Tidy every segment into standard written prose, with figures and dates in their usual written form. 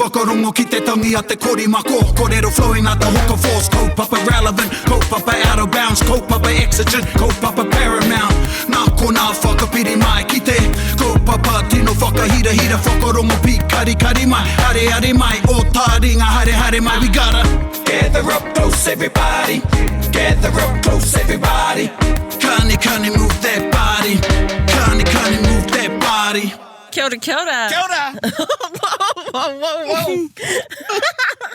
Whakarongo ki te tangi a te korimako Korero flowing like the hook of force Kaupapa relevant, kaupapa out of bounds Kaupapa exigent, kaupapa paramount Nā konā whakapiri mai ki te Kaupapa tino whakahirahira Whakarongo pīkarikari mai, areare mai Ō tāringa haere haere mai We gotta gather up close everybody Gather up close everybody Kani kani move that body Kani kani move that body Kia ora, kia ora. Kia ora. whoa, whoa, whoa, whoa.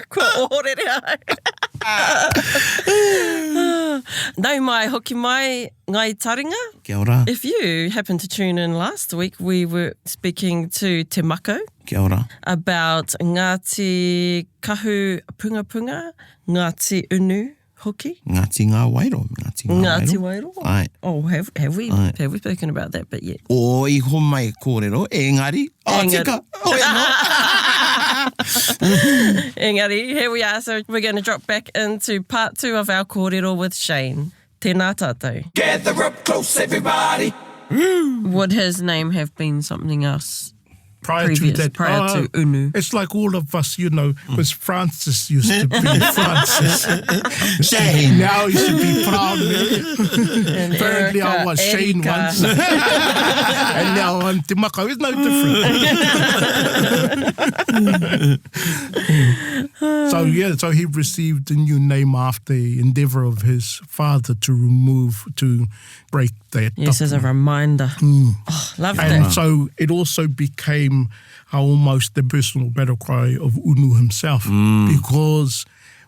Kua ohorere au. Nau mai, hoki mai, Ngai Taringa. Kia ora. If you happened to tune in last week, we were speaking to Te Mako. Kia ora. About Ngāti Kahu Pungapunga, Ngāti Unu hoki. Ngāti Ngā Waero. Ngāti Ngā Waero. Ngāti Waero. Ai. Oh, have, have we, Ai. have we spoken about that bit yet? O iho mai kōrero, engari, oh, Engari. tika, oh, e no. Engari, here we are. So we're going to drop back into part two of our kōrero with Shane. Tēnā tātou. Gather up close everybody. Would his name have been something else? Prior Previous, to that, prior oh, to Unu. It's like all of us, you know, because Francis used to be Francis. Shane. Now he should be proud. And Apparently, I Erica, was Shane Erica. once, and now I'm Te Makau. It's no different. so yeah, so he received a new name after the endeavor of his father to remove to break that. Yes, as a reminder. Oh, love And that. so it also became almost the personal battle cry of Unu himself, because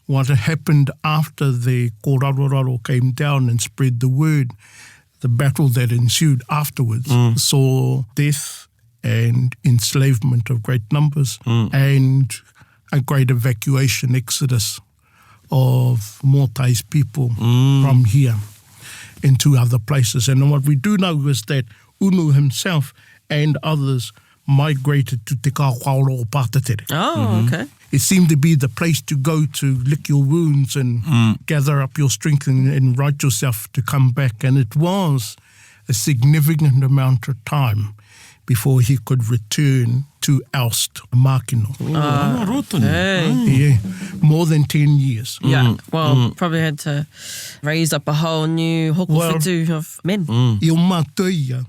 what happened after the Kōraroraro came down and spread the word, the battle that ensued afterwards saw death and enslavement of great numbers and a great evacuation exodus of Mōtai's people from here into other places. And what we do know is that Unu himself and others migrated to Te Kāokaoro o Pātetere. Oh, okay. It seemed to be the place to go to lick your wounds and gather up your strength and, and right yourself to come back. And it was a significant amount of time before he could return to oust Makino. Ah, roto ni. Hey. Yeah, more than 10 years. Yeah, well, probably had to raise up a whole new hokowhitu of men. I o mātou ia,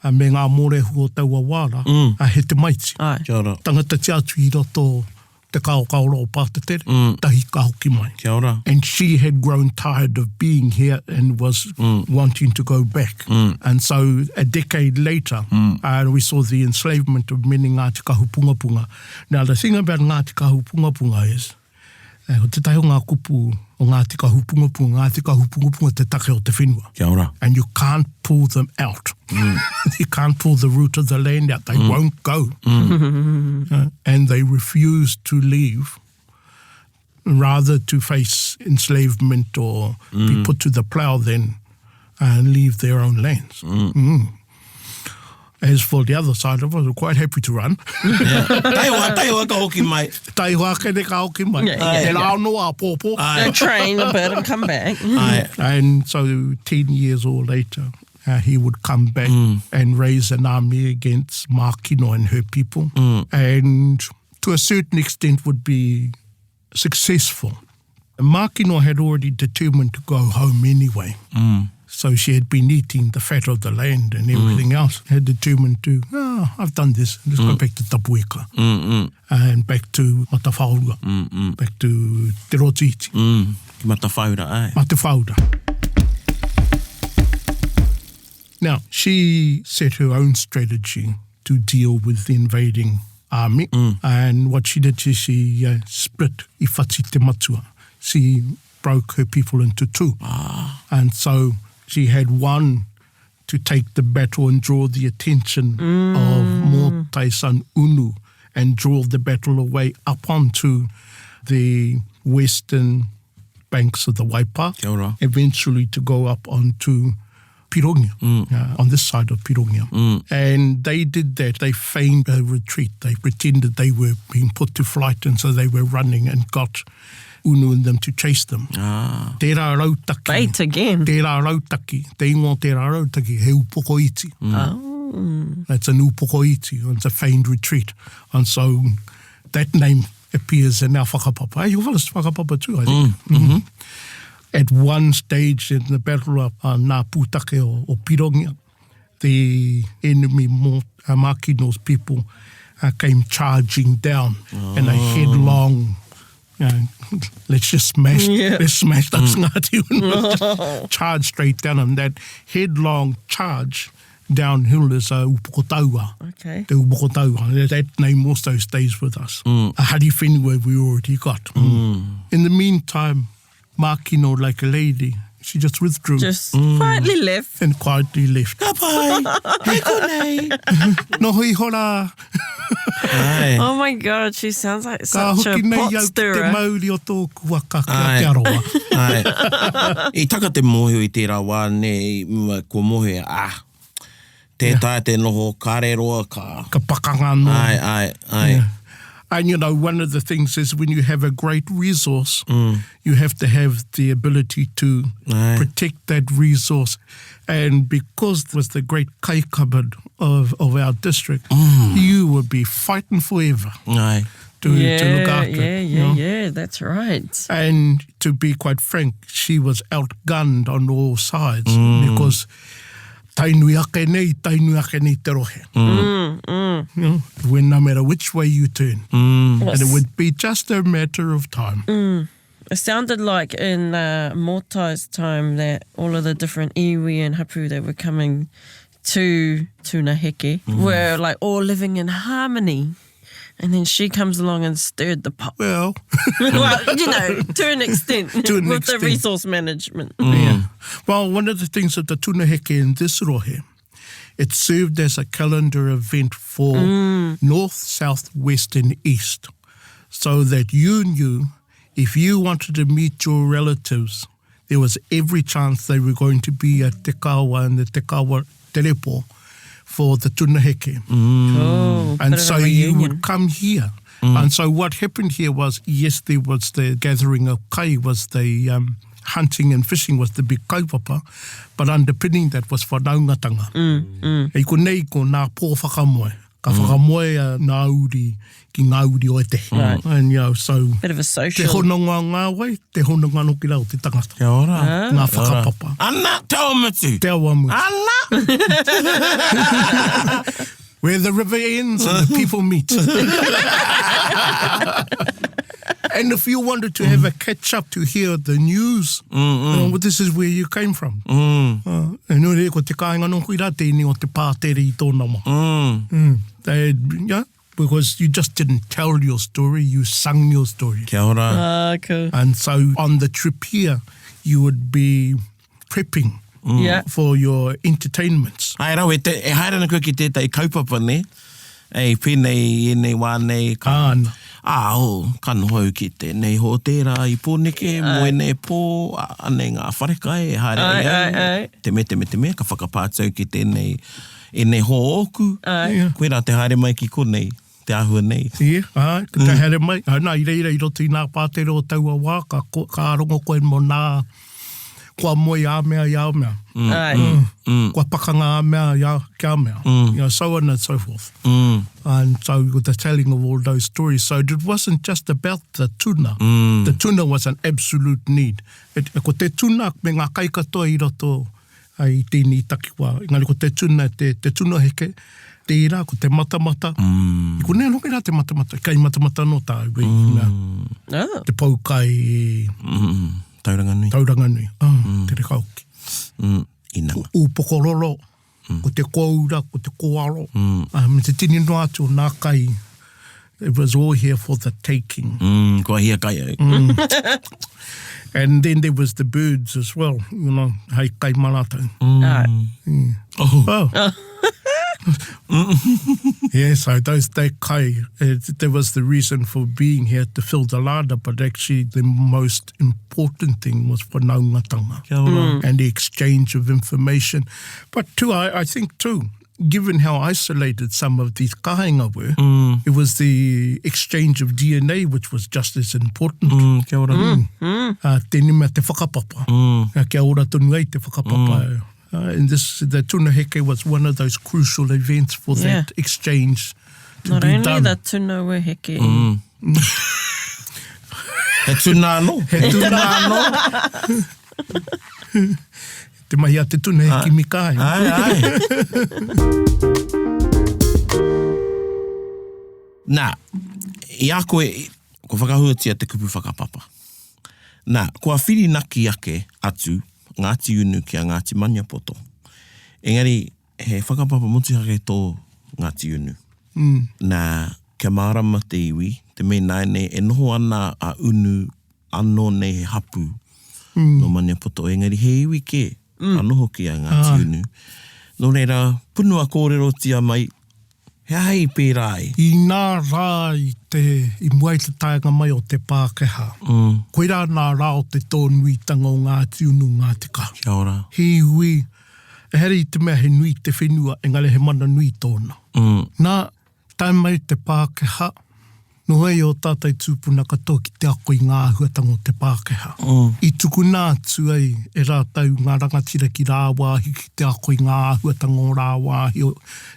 a me ngā mōrehu o taua wāra, a he te maiti. Ai. Kia ora. Tangata te atu i roto te kaokaoro o Pātetere, tahi ka hoki mai. Kia ora. And she had grown tired of being here and was wanting to go back. And so a decade later, uh, we saw the enslavement of many Ngāti Kahupungapunga. Now, the thing about Ngāti Kahupungapunga is, eh, ko te tahi o ngā kupu o Ngāti Kahupungapunga, Ngāti Kahupungapunga te take o te whenua. Kia ora. And you can't pull them out. you can't pull the root of the land out. They won't go. Uh, and they refuse to leave, rather to face enslavement or be put to the plough than uh, leave their own lands. Mm. As for the other side of us, we're quite happy to run. Taihoa, taihoa ka hoki mai. Taihoa ake ne ka hoki mai. Yeah, yeah, Te rā no a pōpō. Go train a bit and come back. Ai. And so 10 years or later, uh, he would come back and raise an army against Makino and her people. And to a certain extent would be successful. Makino had already determined to go home anyway. So she had been eating the fat of the land and everything else, had determined to, oh, I've done this, let's go back to Tapuika and back to Matawhaorua, back to Te Rotiiti. Ki Matawhaura, ai. Matawhaura. Now, she set her own strategy to deal with the invading army. And what she did is she uh, split i whati te matua. She broke her people into two. And so she had one to take the battle and draw the attention of Mōtai son Unu and draw the battle away up onto the western banks of the Waipa, Kia ora. eventually to go up onto Pirongia, uh, on this side of Pirongia. And they did that. They feigned a retreat. They pretended they were being put to flight, and so they were running and got Unu and them to chase them. Ah. Tērā rautaki. Bait again. Tērā rautaki. Te ingoa o tērā rautaki, he upoko iti. Oh. That's an upoko iti. It's a feigned retreat. And so That name appears in our whakapapa. Hey, your whakapapa too, I think. Mm. Mm -hmm. At one stage in the battle of uh, Ngā Pūtake o, o Pirongia, the enemy Mo, uh, Makino's people uh, came charging down oh. in a headlong you know, let's just smash, yeah. let's smash those mm. Ngāti Unu. charge straight down and that headlong charge downhill is uh, Upokotaua. Okay. Te Upokotaua. That name also stays with us. Mm. A hari whenua we already got. Mm. In the meantime, Makino, like a lady, she just withdrew. Just mm. quietly left. And quietly left. Ka pai. Hei konei. Noho iho rā. Oh my God, she sounds like such a pot stirrer. Ka hoki nei au ki te mauri o tōku waka ki a Te Arawa. Ai. I taka te mōhio i tērā wā nei, kua mōhio, ah, tē taea te noho, kāre roa, ka... Ka pakanga anō. Ai, ai, ai. Yeah. And you know, one of the things is when you have a great resource, mm. you have to have the ability to Aye. protect that resource. And because it was the great kai cupboard of, of our district, mm. you would be fighting forever. Aye. To, yeah, to look after yeah, it. Yeah, you know? yeah, that's right. And to be quite frank, she was outgunned on all sides mm. because tainui ake nei, tainui ake nei te rohe. Mm. Mm, You know, when no matter which way you turn. Mm. And it would be just a matter of time. Mm. It sounded like in uh, Mōtai's time that all of the different iwi and hapu that were coming to Tunaheke mm. were like all living in harmony. And then she comes along and stirred the pot. Well, well, you know, to an extent, to an with extent. the resource management. Mm. Yeah. Well, one of the things that the Tunaheke in this rohe, it served as a calendar event for mm. north, south, west, and east, so that you knew if you wanted to meet your relatives, there was every chance they were going to be at Te Kawa and the Te Kawa Te Repo for the Tunaheke. Mm. Cool. And so you would come here. Mm. And so what happened here was, yes, there was the gathering of kai, was the um, hunting and fishing was the big kaupapa, but underpinning that was whanaungatanga. Mm, mm. I konei ko nā pō whakamoe. Ka mm. whakamoe a ngā uri ki ngā uri o te. Right. And, you know, so, Bit of a social. Te hononga ngā wai, te hononga no ki rau te tangata. Kia ora. Ah. Ngā whakapapa. Ana, te awamutu. Te awamutu. Ana! Where the river ends and the people meet. and if you wanted to have a catch up to hear the news, mm, mm. Uh, well, this is where you came from. Mm. Uh, e nō re, ko te kāinga nō hui rā tēnei o te pātere i tōna wā. Mm. Mm. They, yeah, because you just didn't tell your story, you sung your story. Kia ora. Ah, cool. And so on the trip here, you would be prepping mm. yeah. for your entertainments. Ai rawe, te, e haere ana koe ki tētahi kaupapa, ne? Ei, pēnei i ēnei wā nei. Ka, Āna. Ā, oh, ka noho au ki tēnei hōtēra i Pōneke, mō ēnei pō, anei ngā wharekai e haere ai au. Ai, ai, ai. Te me, te me, te me, ka whakapā atu au ki tēnei, ēnei hoa ōku. Ai. Yeah. Koirā te haere mai ki konei, te āhua nei. Yeah, āe, ko te haere mai, ā, nā, i reira i roto i nā pātere o taua wā, ka, ka rongo koe mō nā, kua moe a mea i a mea. Mm, Ai. Mm, mm. Kua pakanga a mea i a, ki a mea. Mm. You know, so on and so forth. Mm. And so with the telling of all those stories. So it wasn't just about the tuna. Mm. The tuna was an absolute need. It, ko te tuna me ngā kai katoa i roto i tēnei takiwā. Engari ko te tuna, te, te tuna heke, tērā, ko te matamata. Mm. I konei anō rā te matamata, kai matamata anō tāu, mm. mea, oh. te poukai mm. Tauranganui. Tauranganui, oh, mm. te reka hoki. Mm. Inanga. Ūpokororo, mm. ko te kōura, ko te kōaro, mm. uh, me te tini noa atu o nā kai. It was all here for the taking. Mm, kua hia kai au. Mm. And then there was the birds as well, you know, hei kai mā rātou. Mm. Ah. Mm. Oh. oh. yeah, so those that kai, it, there was the reason for being here to fill the larder, but actually the most important thing was whanaungatanga Kia ora. mm. and the exchange of information. But too, I, I think too, given how isolated some of these kāinga were, mm. it was the exchange of DNA which was just as important. Mm, kia ora. Mm. Mm. Uh, tēnei mea te whakapapa. Mm. Uh, kia ora tonu ai te whakapapa. Mm. Uh, and this, the Tunaheke was one of those crucial events for Yeah. that exchange To Not be only done. the tuna were heke. He tuna anō. He tuna anō. Te mahi a te tuna he kimi kai. Ai, ai. Nā, i a koe, kua whakahuatia te kupu whakapapa. Nā, kua whirinaki ake atu Ngāti Unu ki a Ngāti Maniapoto. Engari, he whakapapa motuhake tō Ngāti Unu. Nā, kia mārama te iwi, te mea ināianei e noho ana a Unu anō nei he hapū nō Maniapoto, engari he iwi kē anō hoki a Ngāti Unu. Nō reira, punua kōrerotia mai, he aha i pērā ai? Inā rā i te, i mua i te taenga mai o te Pākehā, koirā nā rā o te tōnuitanga o Ngāti Unu, Ngāti Kahu. Kia ora. He iwi, ehara i te mea he nui te whenua, engari he mana nui tōna. Nā, tae mai te Pākehā, noho ai ō tātou tūpuna katoa ki te ako i ngā āhuatanga o te Pākehā. I tukuna atu ai e rātou ngā rangatira ki rāwāhi ki te ako i ngā āhuatanga o rāwāhi, o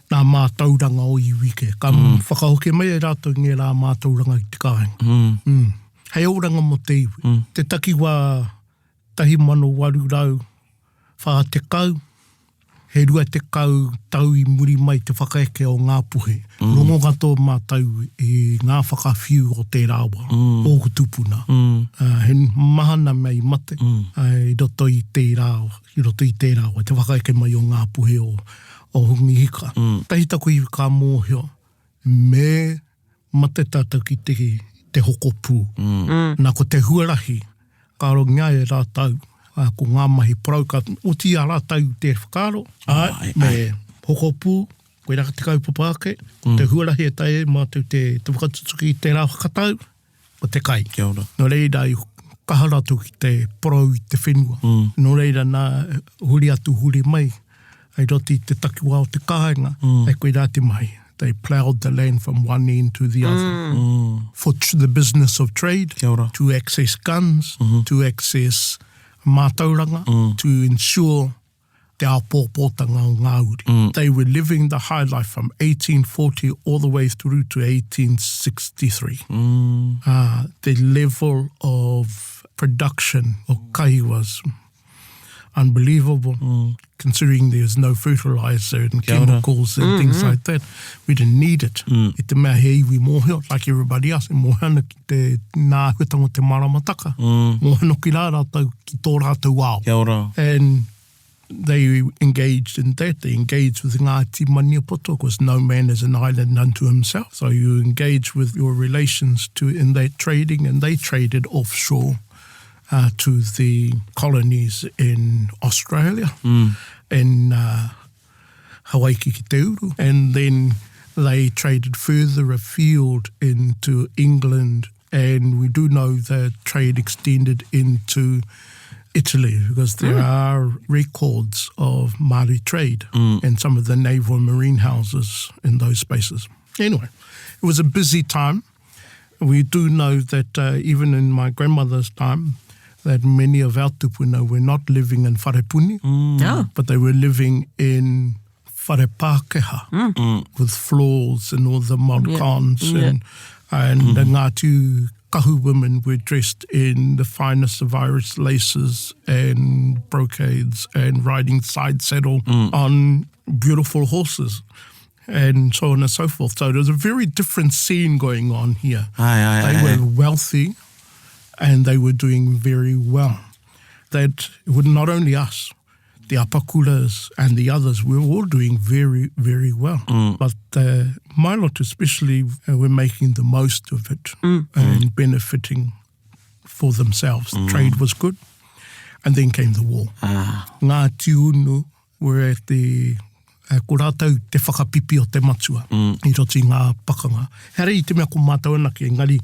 ngā mātauranga o iwi kē. Ka whakahoki mai e rātou ngērā mātauranga ki te kāinga. Hei oranga mō te iwi. Te takiwā 1840, he 20 tau i muri mai te whakaeke o Ngāpuhi. Rongo katoa mātou i ngā whakawhiu o tērā wā, ōku tūpuna. He maha nā mea i mate i roto i tērā, i roto i tērā wā, te whakaeke mai o Ngāpuhi o, o Hongi Hika. Tahi taku iwi ka mōhio, me mate tātou ki te, te hoko pū. Mm. Nā, ko te huarahi, ka arongia e rātou, ko ngā mahi porou, ka oti i a rātou te whakaaro, āe, me hoko pū, koirā te kaupapa ake, ko te mm. huarahi e taea e mātou te, te whakatutuki i tērā whakatau, ko te kai. Kia ora. Nō reira, i kaha rātou ki te porou i te whenua. Mm. Nō reira, nā, huri atu, huri mai, i roto i te takiwā o te kāinga, mm. e koirā te mahi. They ploughed the land from one end to the other. Mm. mm. For the business of trade, Kia ora. to access guns, mm -hmm. to access mātauranga, mm. to ensure te āpōpōtanga o ngā uri. Mm. They were living the high life from 1840 all the way through to 1863. Mm. Uh, the level of production of kai was unbelievable, mm. considering there's no fertilizer and Kia chemicals and mm -hmm. things mm-hmm. like that. We didn't need it. Mm. I te mea he iwi mōhio, like everybody else, e mōhio ana ki te nā āhuatanga o te maramataka. Mm. Mōhio ana ki rā rātou, ki tō rātou ao. Kia ora. And they engaged in that. They engaged with Ngāti Maniapoto, because no man is an island unto himself. So you engage with your relations to in that trading, and they traded offshore uh, to the colonies in Australia, mm. in uh, Hawaii ki te uru. And then they traded further afield into England, and we do know the trade extended into Italy because there mm. are records of Māori trade mm. and some of the naval and marine houses in those spaces. Anyway, it was a busy time. We do know that uh, even in my grandmother's time, that many of our tupuna were not living in Wharepuni, mm. yeah. but they were living in Whare Pākehā mm. mm. with floors and all the mod yeah. and, and mm. the Ngāti Kahu women were dressed in the finest of Irish laces and brocades and riding side saddle mm. on beautiful horses and so on and so forth. So there's a very different scene going on here. Aye, aye, they aye, were wealthy and they were doing very well. That would not only us, the Apakuras and the others, we were all doing very, very well. Mm. But uh, my lot especially uh, were making the most of it mm. and mm. benefiting for themselves. Mm. Trade was good. And then came the war. Ah. Ngā tiunu were at the eh, ko rātou te whakapipi o te matua mm. i roto i ngā pakanga. Here i te mea ko mātou anake, engari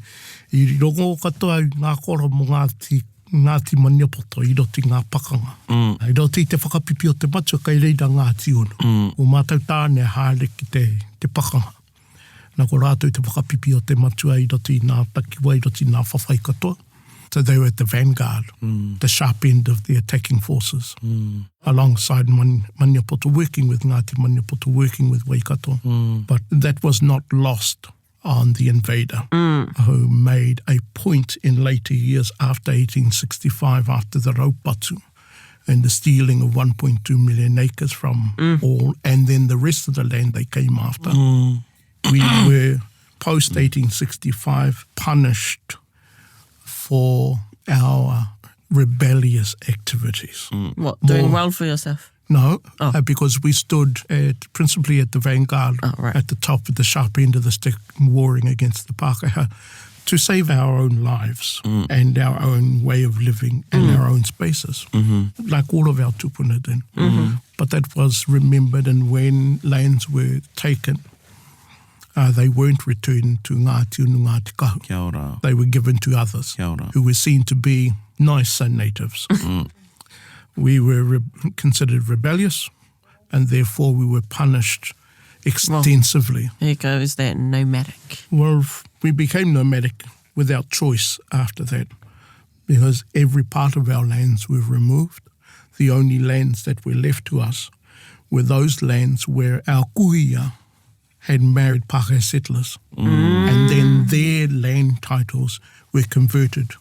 i rongo katoa i ngā koro mō Ngāti, Ngāti Maniapoto i roto i ngā pakanga. Mm. I roto i te whakapipi o te matua kei reira Ngāti Unu. Mm. Ko mātou tāne haere ki te, te pakanga. Na ko rātou te whakapipi o te matua i roto i ngā takiwa, i roto i ngā whawhai katoa. So they were at the vanguard, mm. the sharp end of the attacking forces, mm. alongside Man- Maniapoto, working with Ngāti Maniapoto, working with Waikato. Mm. But that was not lost on the invader, mm. who made a point in later years after 1865, after the Raupatu, and the stealing of 1.2 million acres from mm. all, and then the rest of the land they came after. Mm. We were, post 1865, punished for our rebellious activities. Mm. What, doing More, well for yourself? No, oh. uh, because we stood at, principally at the vanguard, oh, right. at the top of the sharp end of the stick, warring against the Pākehā to save our own lives mm. and our own way of living and mm. our own spaces, mm-hmm. like all of our tupuna did. Mm-hmm. But that was remembered, and when lands were taken, uh, they weren't returned to Ngāti Unu Ngāti Kahu. Kia ora. They were given to others Kia ora. who were seen to be nicer natives. Mm. We were re- considered rebellious and therefore we were punished extensively. Well, there goes that nomadic. Well, we became nomadic without choice after that because every part of our lands were removed. The only lands that were left to us were those lands where our kuia had married Pākehā settlers. Mm. And then their land titles were converted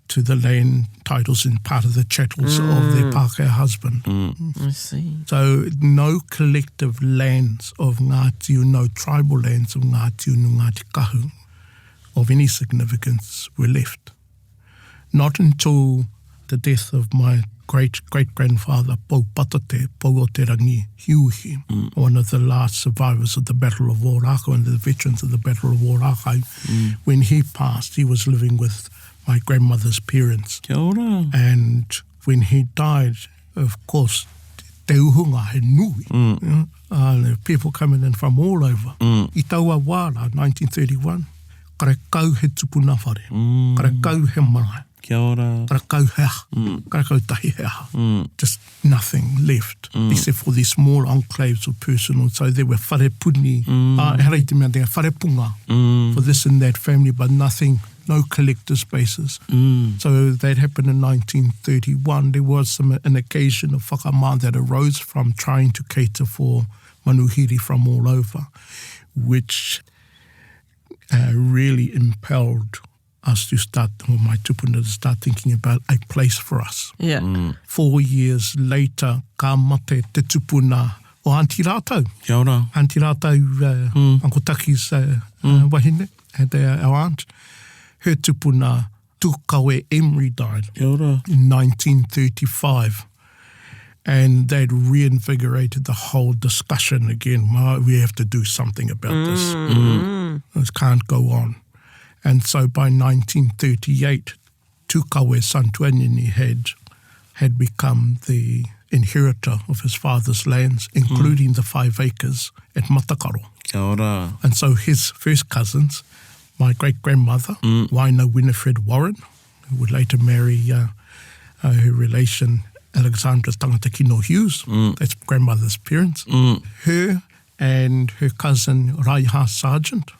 to the land titles and part of the chattels mm. of their mm. Pākehā husband. Mm. I see. So no collective lands of Ngāti, no tribal lands of Ngāti Unu, Ngāti Kahu of any significance were left. Not until the death of my great-great-grandfather, Pou Patate, Pou o te Rangi, Hiuhi, mm. one of the last survivors of the Battle of Ōrākau and the veterans of the Battle of Ōrākau. Mm. When he passed, he was living with my grandmother's parents. Kia ora. And when he died, of course, te uhunga he nui. Mm. Yeah? Uh, there were people coming in from all over. Mm. I taua wā rā, 1931, karekau he tupuna whare, mm. karekau he marae. Kia ora. Karekau he aha. Mm. Karekau tahi he aha. Mm. Just nothing left, mm. except for these small enclaves of personal. So there were whare puni, mm. uh, ehara i te mea, there whare punga mm. for this and that family, but nothing, no collective spaces. Mm. So that happened in 1931. There was some, an occasion of whakamā that arose from trying to cater for manuhiri from all over, which uh, really impelled us to start, or my tupuna to start thinking about a place for us. Yeah. Mm. Four years later, ka mate te tupuna o Auntie Rātau. Kia ora. Auntie Rātau, uh, mm. Uncle Taki's uh, mm. uh, wahine, and uh, our aunt. Her tupuna, Tukawe Emery died Kia ora. in 1935. And that reinvigorated the whole discussion again. Well, we have to do something about mm. this. Mm. This can't go on. And so by 1938, Tukawe Santuanini had, had become the inheritor of his father's lands, including mm. the five acres at Matakaro. Kia ora. And so his first cousins, my great-grandmother, mm. Waina Winifred Warren, who would later marry uh, uh, her relation Alexandra Tangatakino Hughes, mm. that's grandmother's parents, mm. her and her cousin Raiha Sargent,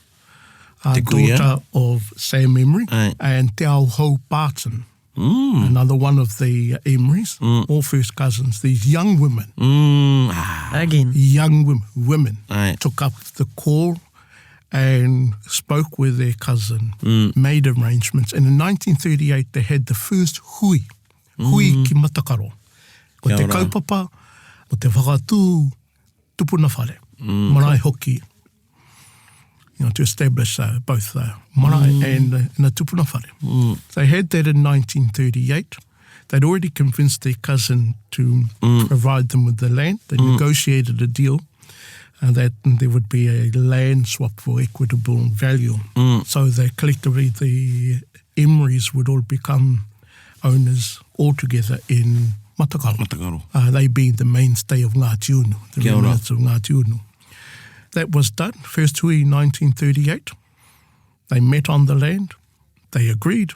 uh, daughter of Sam Emery, Aye. and Te Ao Ho Barton, mm. another one of the Emerys, mm. all first cousins, these young women. Mm. Ah. Again. Young women, women took up the call and spoke with their cousin, mm. made arrangements. And in 1938, they had the first hui, hui mm. ki Matakaro. Ko te kaupapa, ko te whakatū tupuna whare, mm. marae hoki. You know, to establish uh, both the marae mm. and, uh, and the tupuna whare. Mm. They had that in 1938. They'd already convinced their cousin to mm. provide them with the land. They mm. negotiated a deal and that there would be a land swap for equitable value. Mm. So that collectively the Emerys would all become owners altogether in Matakaro. Matakaro. Uh, they being the mainstay of Ngāti Unu, the remnants of Ngāti Unu. That was done, first hui 1938. They met on the land, they agreed.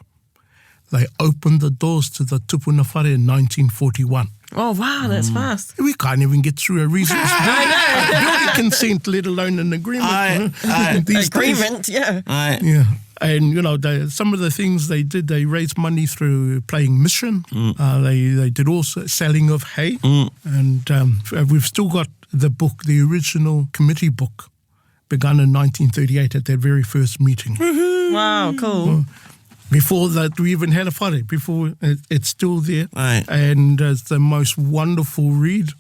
They opened the doors to the Tupuna Whare in 1941. Oh, wow, that's mm. fast. We can't even get through a reasonable building consent, let alone an agreement. Aye, aye. These agreement, days. yeah. Aye. Yeah. And, you know, they, some of the things they did, they raised money through playing mission. Mm. Uh, they, they did also selling of hay. Mm. And um, we've still got the book, the original committee book, begun in 1938 at their very first meeting. Wow, cool. Before that, we even had a whare. Before it, it's still there, right. and it's the most wonderful read.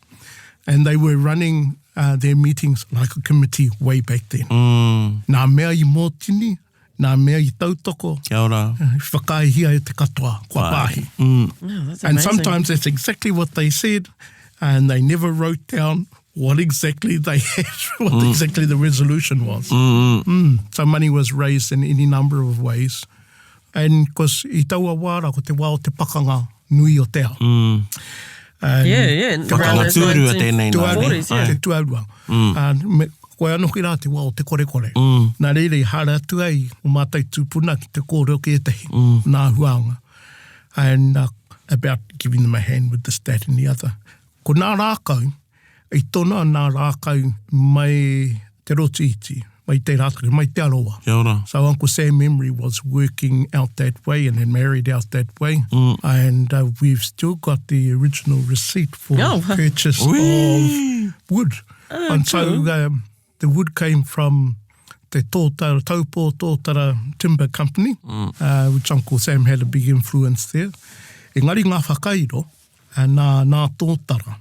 And they were running uh, their meetings like a committee way back then. Mm. Nā mea i mōtini, nā mea i tautoko. Kia ora. Whakaihia e te katoa, kua pāhi. Mm. Oh, that's and sometimes that's exactly what they said, and they never wrote down what exactly they had, what mm. exactly the resolution was. Mm. Mm. So money was raised in any number of ways. And because i taua wā rā, ko te wā o te pakanga nui o te ao. Mm. And yeah, yeah. Pakanga tuarua tēnei nā. Tuarua, te tuarua. Mm. And me, koe anō ki rā te wā o te korekore. Mm. Nā reira i hara atu ai o mātou tūpuna ki te kōrero ki ētahi mm. nā huānga. And uh, about giving them a hand with this, that and the other. Ko nā rākau, i tonoa nā rākau mai Te Rotoiti, mai Te Rākau, mai Te Arawa. Kia ora. So Uncle Sam Emery was working out that way and had married out that way. Mm. And uh, we've still got the original receipt for oh. purchase of wood. Oh, and so cool. um, the wood came from te Tōtara, Taupō Tōtara Timber Company, mm. uh, which Uncle Sam had a big influence there. Engari ngā whakairo, nā, nā Tōtara.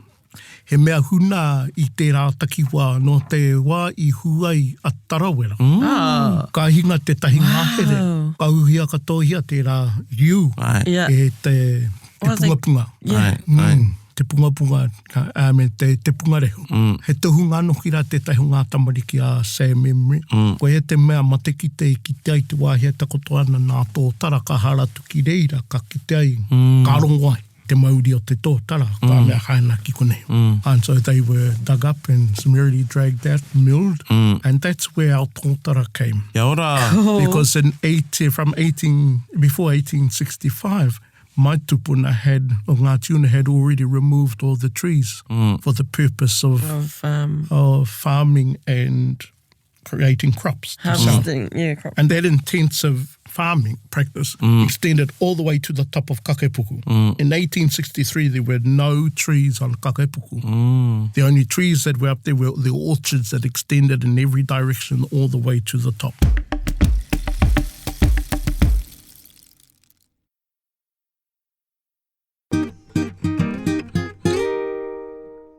He mea huna i tērā takiwā nō te wā i hū ai a Tarawera. Mm. Ah. Ka hinga tētahi ngahere, Wow. ka uhia katohia tērā riu Yeah. e te, te Well, they- pungapunga. Yeah. Mm, te pungapunga uh, me te, te pungarehu. Mm. He tohunga anō ki rā tētahi o ngā tamariki a Sam Emery. Mm. Koia te mea matekite i kite ai te wāhi e takoto ana nā Tōtara ka hara atu ki reira, ka kite ai, mm. ka rongo ai te mauri o te tōtara, mm. ka mea haena ki konei. Mm. And so they were dug up and summarily dragged out, milled, mm. and that's where our tōtara came. Kia ora. Cool. Because in 18, from 18, before 1865, my tupuna had, or Ngāti Unu had already removed all the trees mm. for the purpose of, Of um, of farming and creating crops. to sell. harvesting, yeah, crop. And that intensive farming practice extended all the way to the top of Kakepuku. In 1863, there were no trees on Kakepuku. The only trees that were up there were the orchards that extended in every direction all the way to the top.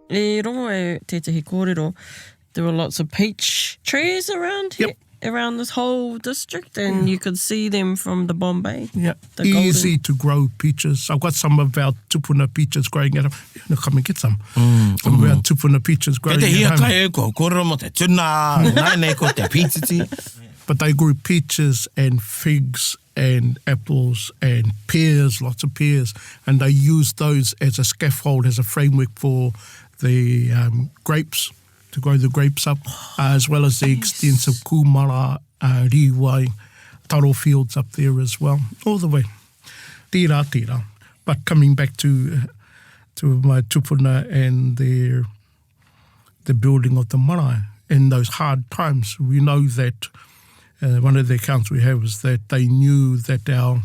I rongo e tētahi kōrero, there were lots of peach trees around here, Yep. around this whole district, and you could see them from the Bombay. Yeah. The golden- Easy to grow peaches. I've got some of our tupuna peaches growing at home. No, come and get some. Some of our tupuna peaches Kei growing te at hia home. kai e ko kōrero mō te tuna, nā nei ko te pītiti. But they grew peaches and figs and apples and pears, lots of pears, and they used those as a scaffold, as a framework for the um, grapes, to grow the grapes up, uh, as well as the extensive kumara, uh, riwai, taro fields up there as well, all the way. Tira, tira. But coming back to to my tupuna and their the building of the marae in those hard times. We know that uh, one of the accounts we have is that they knew that our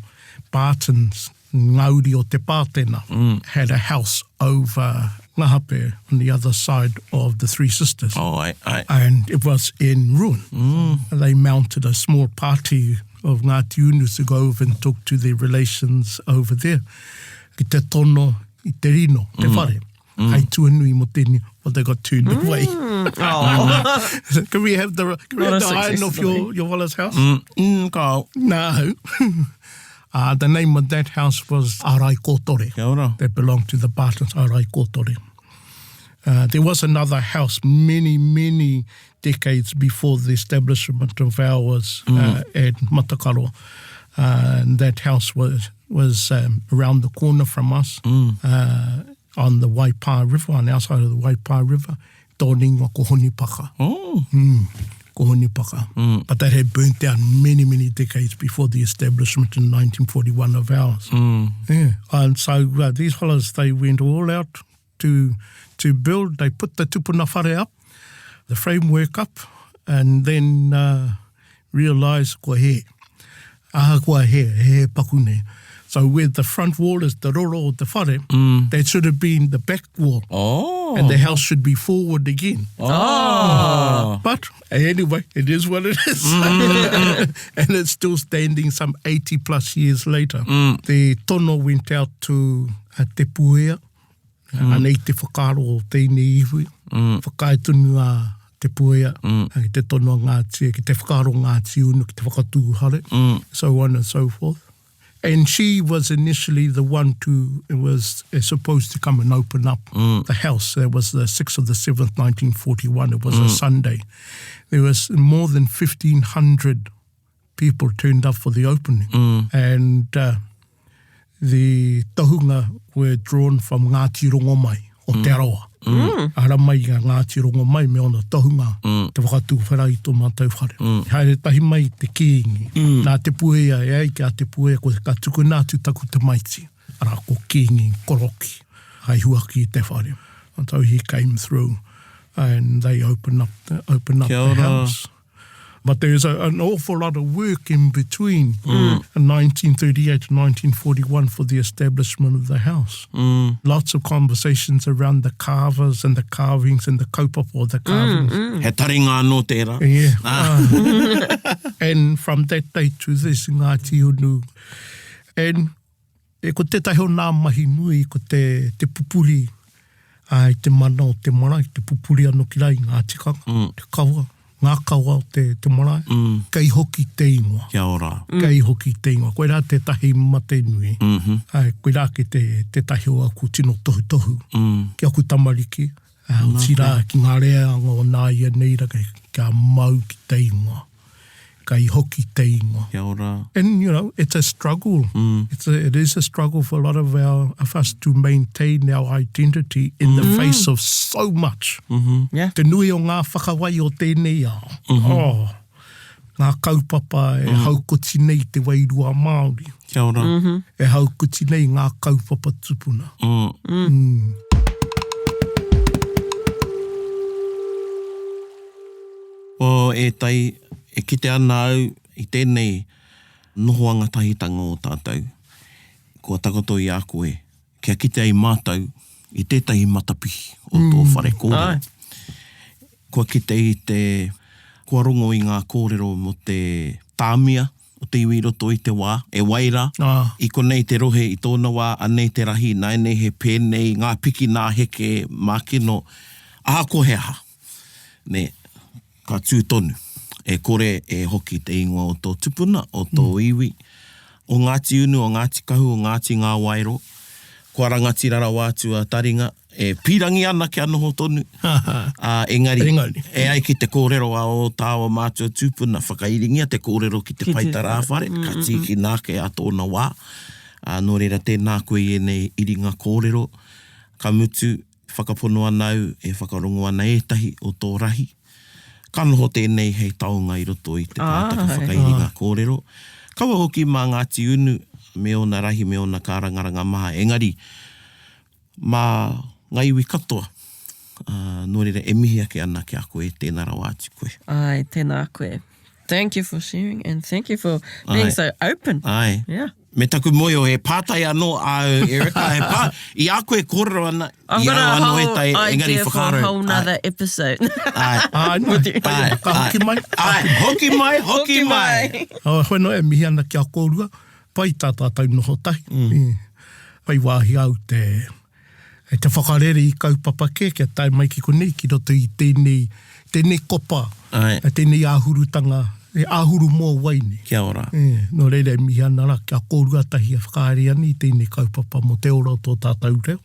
Bartons, Ngauri o Te Pātena, mm. had a house over Ngahape on the other side of the Three Sisters. Oh, ai, ai. And it was in ruin. Mm. They mounted a small party of Ngāti Unu to go over and talk to their relations over there. Ki te tono i te rino, te mm. whare. Mm. Hei tuanui mo tēnei, well, they got turned mm. away. Oh. can we have the, can we Not have a the iron success off your, your wallet's house? Mm, mm, kao. No. uh, the name of that house was Arai Kotore. Kia ora. That belonged to the Bartons, Arai Kotore. Uh, there was another house many, many decades before the establishment of ours uh, at Matakaro. Uh, and that house was, was um, around the corner from us uh, on the Waipa River, on the outside of the Waipa River. Tōninga ko Honipaka. Oh. Mm, ko Honipaka. Mm. But that had burnt down many, many decades before the establishment in 1941 of ours. Mm. Yeah. And so uh, these fellas, they went all out to to build. They put the tupuna whare up, the framework up, and then uh, realised, ko he. Ahakoa he, he paku nei. So where the front wall is the roro o te whare, mm. that should have been the back wall. Oh. And the house should be forward again. Oh. But anyway, it is what it is. Mm. and it's still standing some 80 plus years later. Mm. The tono went out to uh, Te Puea, Mm. Anei te whakaaro o tēnei iwi. Mm. Whakaae tonu a Te Puea, mm. ki te tono a Ngāti, ki te whakaaro Ngāti Unu, ki te whakatū hare, mm. so on and so forth. And she was initially the one to, it was uh, supposed to come and open up mm. the house. That was the 6th of the 7th, 1941. It was mm. a Sunday. There was more than 1,500 people turned up for the opening. Mm. And uh, the tohunga were drawn from Ngāti Rongomai o Te mm. Arawa. Mm. Ara mai ngā Ngāti Rongomai me ona tohunga mm. te whakatūwhera i tō mātou whare. Mm. Haere tahi mai te kīngi. Mm. Nā Te Puea e ai ki a Te Puea ko ka tukuna atu taku tamaiti. Arā ko Kīngi Koroki hai huaki i te whare. And so he came through and they opened up the, opened up the house. But there's a, an awful lot of work in between mm. 1938 and 1941 for the establishment of the house. Mm. Lots of conversations around the carvers and the carvings and the kaupapa of the mm, carvings. Mm, mm. He taringa anō tērā. Yeah. Ah. Uh, and from that day to this, Ngāti Unu. And E ko tētahi o nā mahi nui ko te, te pupuri ā, i te mana o te marae, te pupuri anō ki rā i ngā tikanga, mm. te kawa, ngā kawa o te, te marae, mm. kei hoki te ingoa. Kia ora. Mm. Kei hoki te ingoa. Koirā tētahi mate nui. Mm -hmm. Ai, koirā ke te, tētahi o aku tino tohutohu mm. ki aku tamariki, ā, otirā ki ngā reanga o nāianei rā, kia mau ki te ingoa. Kei hoki te ingoa. Kia ora. And, you know, it's a struggle. Mm. It's a, it is a struggle for a lot of, our, of us to maintain our identity in mm. the face of so much. Mm -hmm. Yeah. Te nui o ngā whakawai o tēnei ao. Mm -hmm. Oh, ngā kaupapa e mm. haukoti nei te wairua Māori. Kia ora. Mm -hmm. E haukoti nei ngā kaupapa tupuna. Mm. Mm. Mm. O e tai, e kite ana au i tēnei nohoanga tahitanga o tātou, kua takoto i a koe, kia kite ai mātou i tētahi matapihi o tō whare kōrero. Kua kite i te, kua rongo i ngā kōrero mō te tāmia o te iwi i roto i te wā, e wai rā, i konei te rohe i tōna wā, anei te rahi, nāianei he pēnei, ngā piki nā heke, mākino, ahakoa he aha. Nē, ka tū tonu. E kore e hoki te ingoa o tō tupuna, o tō iwi, o Ngāti Unu, o Ngāti Kahu, o Ngāti Ngāwaero. Kua rangatira rawa atu a Taringa, e pīrangi ana kia noho tonu, ā, engari, e ai ki te kōrero a ō tāua mātua tūpuna, whakairingia te kōrero ki te paetarāwhare, ka tīkina ake a tōna wā. Ā, nō reira, tēnā koe i ēnei iringa kōrero, ka mutu, Whakapono ana au e whakarongo ana ētahi o tō rahi. Ka noho tēnei hei taonga i roto i te pātaka whakairinga kōrero. Kaua hoki mā Ngāti Unu me ōna rahi me ōna kārangaranga maha, engari mā ngā iwi katoa. Nō reira, e mihi ake ana ki a koe, tēnā rawa atu koe. Āe, tēnā koe. Thank you for sharing and thank you for being so open. Āe. Yeah. Me taku mōhio, he pātai anō āu, Erica, he pā, i a koe e kōrero ana, I've i got au a anō whole ētahi, engari idea for a whakaaro. whole nother episode. Āe, Āe, nā, āe, pai, ka hoki mai. Āe, hoki mai, hoki mai. Oh, hoi nō e mihi ana ki a kōrua, pai tā tātou noho tahi. Mm. Whai wāhi au te, E te whakarere i kaupapa kē kia tae mai ki konei ki roto i tēnei, tēnei kopa, Āe. tēnei āhurutanga, e āhuru mōwai nei. Kia ora. E, nō reira e mihi ana rā kia kōrua tahi e whakahaere ana i tēnei kaupapa mō te ora o tō tātou reo,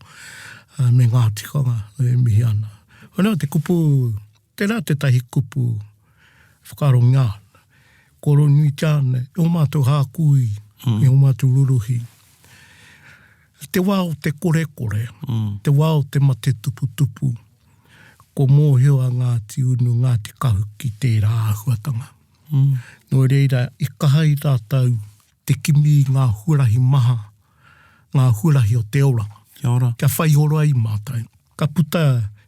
me ngā tikanga e mihi ana. Hoi nō te kupu, tērā tētahi kupu whakaarongia ana, kōronuitia ana e ō mātou hākui, e ō mātou ruruhi. I te wā o te korekore, te wā o te mate tuputupu, ko mōhio a Ngāti Unu, Ngāti Kahu ki tērā āhuatanga. Nō reira, i kaha i rātou te kimi i ngā huarahi maha, ngā huarahi o te oranga. Kia ora. Kia whai ora ai mātou. Ka puta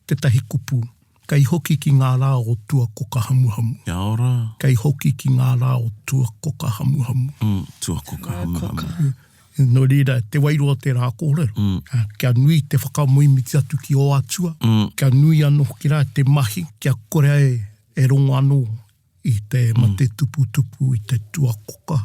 tētahi kupu. Kei hoki ki ngā rā o tua koka hamuhamu. Kia ora. Kei hoki ki ngā rā o tua koka hamuhamu. Mm, tua koka hamuhamu. Nō reira, te wairua o tērā kōrero, kia nui te whakamoemiti atu ki ō atua, kia nui anō hoki rā te mahi, kia kore ai e rongo anō i te mate tuputupu, i te tuakoka,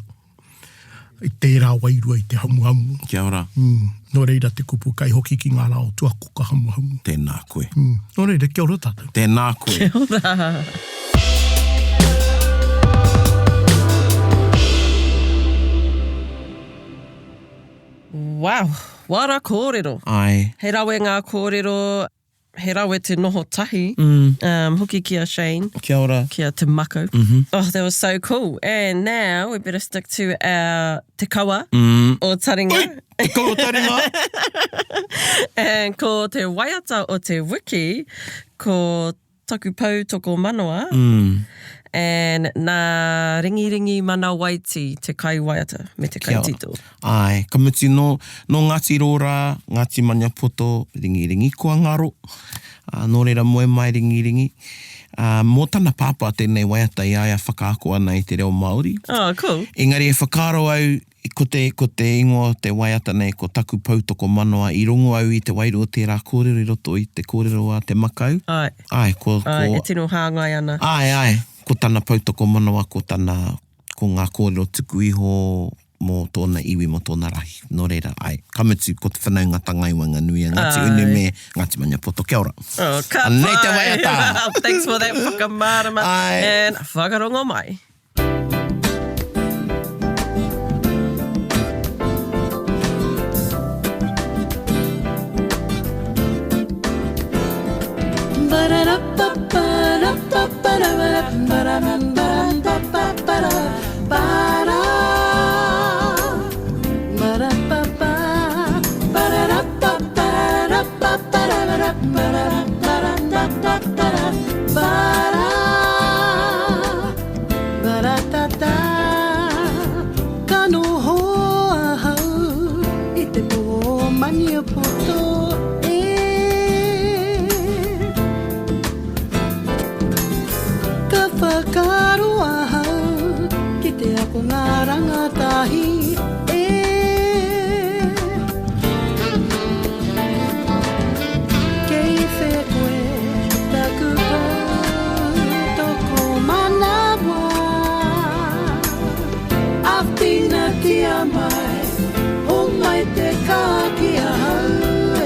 i tērā wairua i te hamuhamu. Kia ora. Nō reira te kupu kai hoki ki ngā rā o tuakoka hamuhamu. Tēnā koe. Nō reira, kia ora tātou. Tēnā koe. Kia ora. Wow, what a kōrero. Ae. He rawe ngā kōrero, he rawe te noho tahi. Mm. Hoki ki a Shane. Kia ora. Ki a Te Mako. Mm -hmm. Oh, that was so cool. And now we better stick to our te kawa mm. o Taringa. Oi, te kawa o Taringa! And ko te waiata o te wiki, ko Taku pou tokomanawa, and nā Ringiringi Manawaiti te kaiwaiata me te kaitito. Āe, ka mutu nō, nō Ngāti Rōrā, Ngāti Maniapoto, Ringiringi kua ngaro, ā, nō reira moe mai Ringiringi. Ā, mō tana pāpā tēnei waiata i a ia whakaako ana i te reo Māori. Oh, cool. Engari e whakaaro au Ko te, ko te ingoa o te waiata nei ko Taku Poutokomanawa. I rongo au i te wairua o tērā kōrero i roto i te kōrero a Te Makau. Āe. Āe, ko, ko. Āe, e tino hāngai ana. Āe, āe, ko tana poutokomanawa, ko tana, ko ngā kōrero tuku iho mō tōna iwi, mō tōna rahi. Nō reira, āe, ka mutu, ko te whanaungatanga i waenganui a Ngāti Unu me Ngāti Maniapoto. Kia ora. Oh, ka pai. Anei te waiata! Thanks for that whakamārama. Āe. And whakarongo mai. Ka noho ahau i te pō o Maniapoto e. Ka whakaaro ahau ki te ako ngā rangatahi e. Kei whea koe taku poutokomanawa Āwhinatia mai, homai te kaha ki ahau e.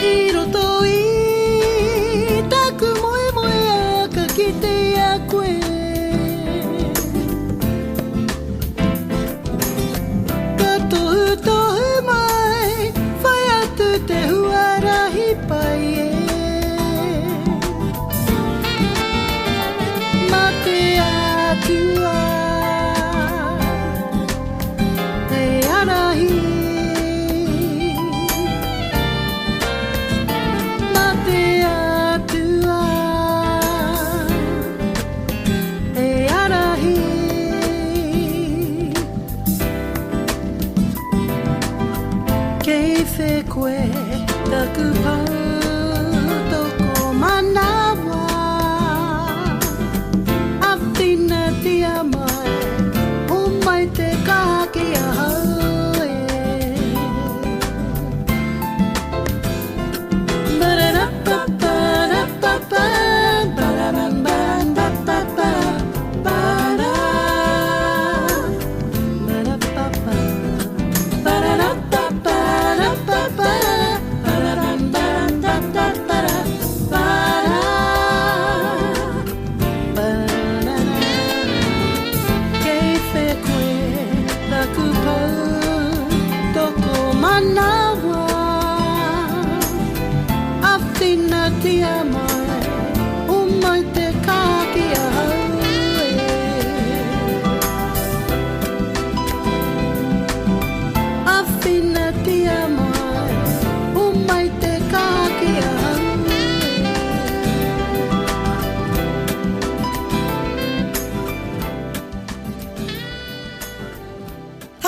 I roto i taku moemoeā ka kite i a koe. Ka tohutohu mai, whai atu te huarahi pai e. Ma te Atua hei arahi. Ma te Atua. E arahi. Kei whea koe taku poutokomanawa Āwhinatia mai, homai te kaha ki ahau e. Kei whea koe taku poutokomanawa Āwhinatia mai, homai te kaha ki ahau e. Āwhinatia mai, homai te kaha ki ahau e.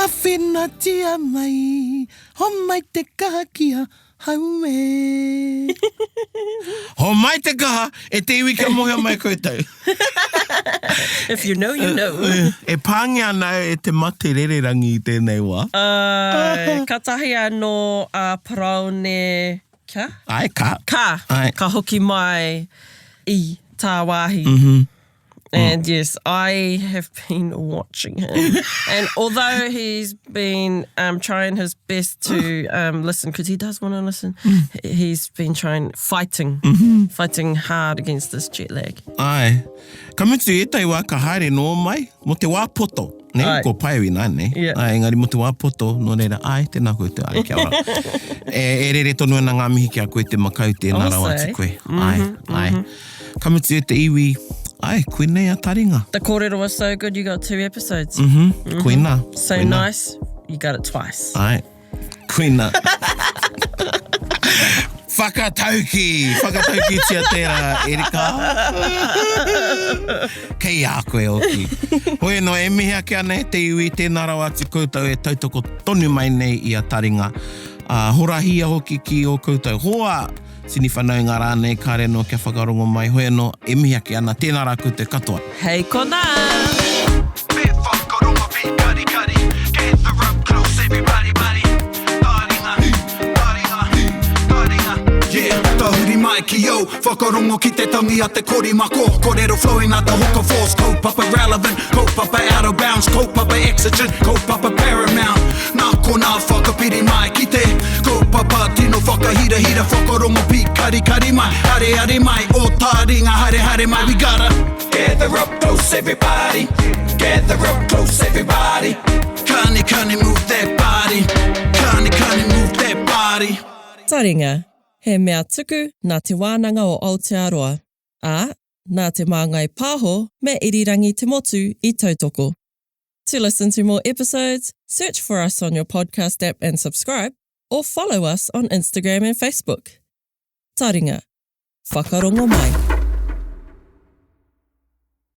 Āwhinatia mai, Homai te kaha ki a hau e. Homai te kaha e te iwi kia mohio mai koutou. If you know, you know. E pāngia ana au e te mate rererangi i tēnei wā. Āe, katahi anō a Paraone kia? Āe, ka. Ka. Āe. Ka hoki mai i tāwāhi. And yes, I have been watching him. and although he's been um, trying his best to um, listen, because he does want to listen, mm. he's been trying, fighting, mm -hmm. fighting hard against this jet lag. Ai. Ka mutu ētahi wā ka haere noa mai, mo te wā poto. Ne? Ai. Ko pai ina, ne? Yeah. Ai, engari mo te wā poto, nō reira, ai, tēnā koutou, ai, kia ora. e, e rere tonu ana ngā mihi ki a koe te makau, tēnā rawa atu koe. Mm -hmm, ai, mm -hmm. ai. Ka mutu e te iwi, ai, koinei a taringa. The kōrero was so good, you got two episodes. Mm -hmm. Mm -hmm. Koina. So koina. nice, you got it twice. Ai, koina. Whakatauki! Whakataukitia tērā, Erika. Kei a koe hoki. Hoi anō, e mihi ake ana e te iwi, tēnā rawa atu koutou e tautoko tonu mai nei i a Taringa. Uh, horahia hoki ki ō koutou hoa, tini whanaunga rānei, kāre anō kia whakarongo mai. Hoi anō, e mihi ake ana, tēnā rā koutou katoa. Hei konā! Me whakarongo be karikari Gather up close everybody body Taringa, taringa, taringa Yeah, tahuri mai ki au Whakarongo ki te tangi a te korimako Korero flowing like the hook of force Kaupapa relevant, kaupapa out of bounds Kaupapa exigent, kaupapa paramount Nā konā whakapiri mai ki te Kaupapa tino whakahirahira Whakarongo pīkarikari mai Areare mai, o taringa haere haere mai We gotta gather up close everybody Gather up close everybody Kani kani move that body Kani kani move that body Taringa, he mea tuku nā Te Wānanga o Aotearoa, ā, nā Te Māngai Pāho me Irirangi Te Motu i tautoko. To listen to more episodes, search for us on your podcast app and subscribe, or follow us on Instagram and Facebook. Taringa, whakarongo mai.